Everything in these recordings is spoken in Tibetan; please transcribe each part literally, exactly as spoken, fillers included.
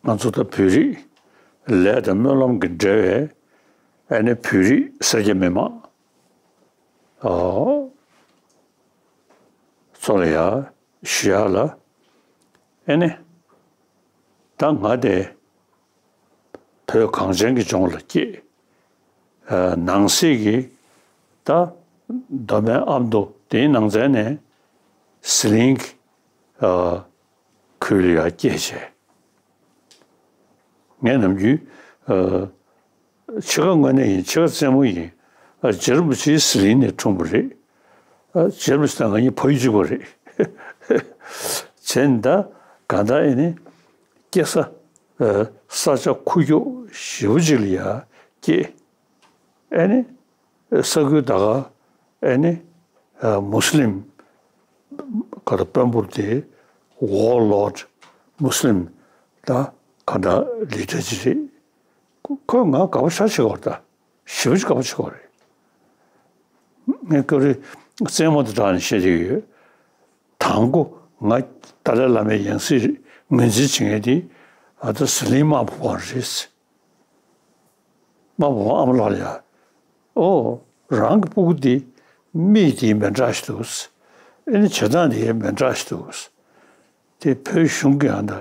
ང་ཚོ་ད་བོད་རིགས་ལས་དང་སྨོན་ལམ་གྱི་འབྲེལ་བའི་ཨ་ནི་བོད་རིགས་སེར་སྐྱ་མི་མང་ཨོ་ཚོ་ལ་ཡ་ཞུ་ཡ་ལ་ཨ་ནི་ད་ང་དེ་བོད་གངས་ཅན་གྱི་ལྗོངས་ལ་སྐྱེས། ཨ་ནང་གསེས་ཀྱི་ད་མདོ་སྨད་ཨ་མདོ་དེའི་ནང་ཚན་ནས་ཟི་ལིང་གི་ཨ་ཁུལ་ལ་ཡ་སྐྱེས་བྱས། ངས་ནམ་རྒྱུན་ཨ་ཕྱེད་ཀ་དངོས་གནས་ཡིན། ཕྱེད་ཀ་རྩེད་མོ་ཡིན། ཨ་རྗེ་རིན་པོ་ཆེ་ཟི་ལིང་ནས་འཁྲུངས་པ་རེད། ཨ་རྗེ་རིན་པོ་ཆེ་དང་ང་གཉིས་ཕ་ཡུལ་གཅིག་པ་རེད། བྱས་ནས་ད་གང་ལྟར་ཨེ་ནི་སྐྱེ་ས་ཨ་ས་ཆ་ཁུག་ཀྱོག་ཞེ་པོ་ཅིག་ལ་ཡ་སྐྱེས། ཨེ་ནི་ས་ཁུལ་ད་ག་ཨེ་ནི་ཨ་མུ་སི་ལིམ་ག་ད་དཔོན་པོ་དེ་ཝར་ལོར་ཌི་མུ་སི་ལིམ་ད་ག་ད་ལི་ཌར་ཅིག་རེད། ཁོས་ང་དགའ་པོ་ཞེ་དྲག་བྱེད་ཀྱི་ཡོད་རེད། ད་ཞེ་པོ་ཅིག་དགའ་པོ་བྱེད་ཀྱི་ཡོད་རེད། ངས་ཁོ་རེ་རྩེད་མོ་དང་སྦྲགས་ནས་བཤད་ཀྱི་ཡོད། དང་པོ་ང་ཏཱ་ལའི་བླ་མའི་ཡང་སྲིད་ངོས་འཛིན་བྱེད་མཁན་དེ་ཨ་ད་ཟི་ལིང་དམར་པོ་བ་རེད། དམར་པོ་བ་ཨ་མ་ལགས་ལ་ཡ། ཨོ། རང་གི་སྤུ་གུ་འདི་མིག་དེ་མི་འདྲ་ཞིག་འདུག་ཨེ་ནི་བྱེད་སྟངས་དེ་མི་འདྲ་ཞིག་འདུག་དེ་བོད་གཞུང་གི་ཨ་ད་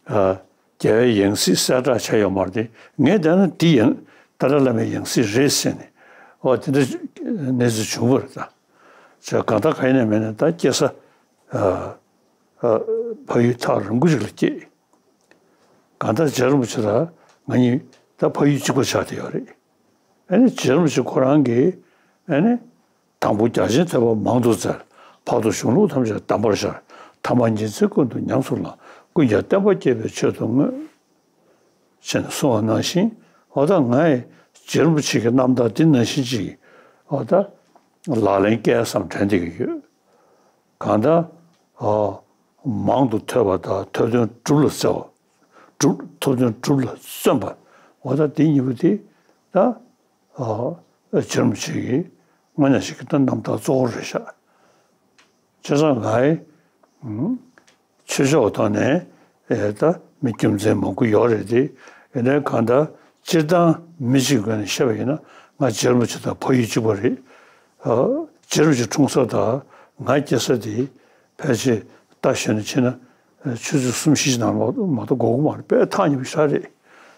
ཨ་རྒྱལ་བའི་ཡང་སྲིད་གསལ་བསྒྲགས་བྱས་ཡོད་མ་རེད་དེ། ངས་བལྟས་ན་འདི་ཡང་ཏཱ་ལའི་བླ་མའི་ཡང་སྲིད་རེད་ཟེར་ནས་ཨོ་དེ་འདྲ་གནས་ཚུལ་བྱུང་བ་རེད་ད། ཅེས་གང་ལྟར་གང་ཡིན་ནས་མིན་ནས་ད་སྐྱེ་ས་ཨ་ཨ་ཕ་ཡུལ་ཐག་རིང་པོ་ཞིག་ལ་སྐྱེས། གང་ལྟར་རྗེ་རིན་པོ་ཆེ་དང་ང་གཉིས་ད་ཕ་ཡུལ་གཅིག་པ་ཆགས་བསྡད་ཡོད་རེད། ཨ་ནི་རྗེ་རིན་པོ་ཆེ་ཁོ་རང་གིས་ཨ་ནི་དང་པོ་རྒྱ་ཆེན་ཐོས་པ་མང་དུ་བཙལ། བར་དུ་གཞུང་ལུགས་ཐམས་ཅད་གདམས་པར་ཤར། ཐ་མ་ཉིན་མཚན་ཀུན་ཏུ་ཉམས་སུ་བླངས། ཀུན་ཀྱང་བསྟན་པ་རྒྱས་པའི་ཆེད་དུ་བསྔོས། ཞེས་གསུངས་པ་ནང་བཞིན་འོ་ད་ང་ཡི་རྗེ་རིན་པོ་ཆེ་གི་རྣམ་ཐར་འདི་ནང་བཞིན་ཅིག་འོ་ད་ལག་ལེན་བཀལ་བསམ་དྲན་བསྡད་ཀྱི་ཡོད། གང་ལྟར་ཨ་མང་དུ་ཐོས་པ་དང་ཐོས་དོན་སྒྲུབ་ལ་བརྩོན་པ། སྒྲུབ་ཐོས་དོན་སྒྲུབ་ལ་བརྩོན་པ། འོ་ད་འདི་གཉིས་པོ་དེ་ད་ཨ་རྗེ་རིན་པོ་ཆེ་གི་དངོས་གནས་ཞིག་གི་ད་རྣམ་ཐར་གཙོ་བོ་རེད་ཤག་བྱས་ཙང་ང་ཡི་ཆོས་ཕྱོགས་ཐོག་ནས་ཨེ་ད་མི་རྒྱུ་མཚན་མང་པོ་ཡོད་རེད་དེ། ཡིན་ནའི་གང་ལྟར་སྤྱིར་བཏང་མི་གཅིག་ངོས་ནས་བཤད་པ་ཡིན་ན་ང་རྗེ་རིན་པོ་ཆེ་དང་ཕ་ཡུལ་གཅིག་པ་རེད། ཨ་རྗེ་རིན་པོ་ཆེ་འཁྲུངས་ས་དང་ང་སྐྱེས་ས་དེ་ཕལ་ཆེར་ལྟ་ཞོར་ནས་ཕྱིན་ན་ཆུ་ཚོད་གསུམ་བཞི་ནང་ལོགས་མ་གཏོགས་འགོར་གི་མ་རེད། དཔེ་ཐག་ཉེ་པོ་ཞེ་དྲག་རེད།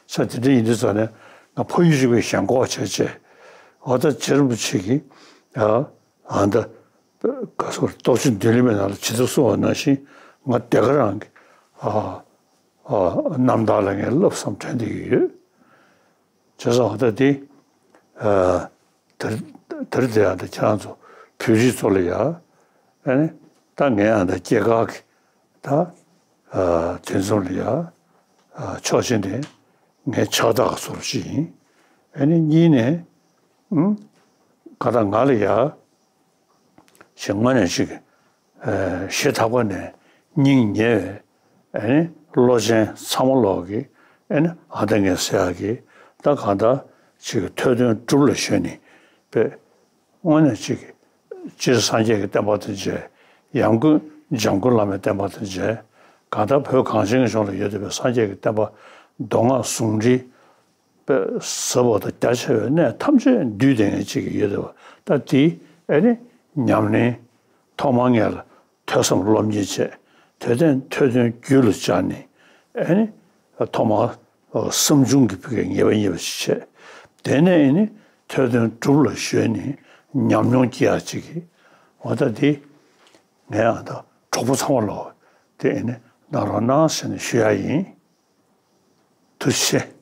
ས་དེ་འདྲ་ཡིན་དུས་ཙང་ནས་ང་ཕ་ཡུལ་གཅིག་པའི་ཞེན་ཁོག་བྱས་བྱས་འོ་ད་རྗེ་རིན་པོ་ཆེ་གིས་ཨ་ཨ་ད། ག་སོགས་སྟོབས་ཆེན་མདུན་ལམ་པའི་ནང་ལ་ཇི་ལྟར་གསུངས་པ་ནང་བཞིན་ང་དེ་ག་རང་གི་ཨ་ཨ་རྣམ་ཐར་ལ་ངས་བསླབ་བསམ་དྲན་བསྡད་ཀྱི་ཡོད། བྱས་ཙང་ད་དེ་ཨ་དེར་དེར་དེ་ཡང་དེ་ཁྱེད་རང་ཚོ་བོད་རིགས་ཚོ་ལ་ཡ་ཨ་ནི་ད་ངས་ཡང་ད་སྐྱེས་སྐར་གྱི་ད་ཨ་དུས་མཚམས་ལ་ཡ་ཨ་ཆོག་མཆན་དེ་ངས་ཕྱག་རྟགས་བཟོ་རོགས་ཞུ་ཡིན། ཨ་ནི་གཉིས་ནས་ཨུམ་ག་ད་ང་ལ་ཡ། ཞེས་དངོས་གནས་ཅིག་ཨེ་ཞེ་ཐག་པ་ནས་སྙིང་ཉེ་བའི་ཨེ་ནི་བློ་ཅན་ཚང་མ་ལོག་གི་ཨེ་ནི་ཨ་ད་ངས་ཟེར་ཡག་གི་ད་གང་ལྟར་ཅིག་ཐོས་དོན་སྒྲུབ་ལ་གཞོལ་ནས་པས་དངོས་གནས་ཅིག་སྤྱིར་སངས་རྒྱས་ཀྱི་བསྟན་པ་དང་མཇལ། ཡང་སྒོས་འཇམ་མགོན་བླ་མའི་བསྟན་པ་དང་མཇལ། གང་ལྟར་བོད་གངས་ཅན་གྱི་ལྗོངས་ལ་ཡོད་བསྡད་པའི་སངས་རྒྱས་ཀྱི་བསྟན་པ་མདོ་སྔགས་ཟུང་འབྲེལ། པས་ཟབ་པ་དང་རྒྱ་ཆེ་བའི་གནས་ཐམས་ཅད་འདུས་ཏེ་ངས་ཅིག་ཡོད་དེ་བ། ད་དེ་ཨེ་ནི་ཉམས་ལེན་ཐོག་མར་ངས་ལ་ཐོས་བསམ་སློབ་གཉེར་བྱས། དེ་ཐོས་དོན་རྒྱུད་ལ་སྦྱར་ནས་ཨེ་ནི་ཐོག་མར་བསམ་བྱུང་གི་ཕུགས་ཀྱི་ངེས་པ་རྙེད་པ་ཞིག་བྱས། དེ་ནས་ཨེ་ནི་ཐོས་དོན་སྒྲུབ་ལ་གཞོལ་ནས་ཉམས་མྱོང་སྐྱེ་ཡག་ཅིག་གི་འོ་ད་དེ་ངས་ཨ་ད་གྲོགས་པོ་ཚང་མ་ལོ་དེ་ཨེ་ནི་གནང་རོགས་གནང་ཟེར་ནས་ཞུ་ཡག་ཡིན། ཐུགས་རྗེ་ཆེ།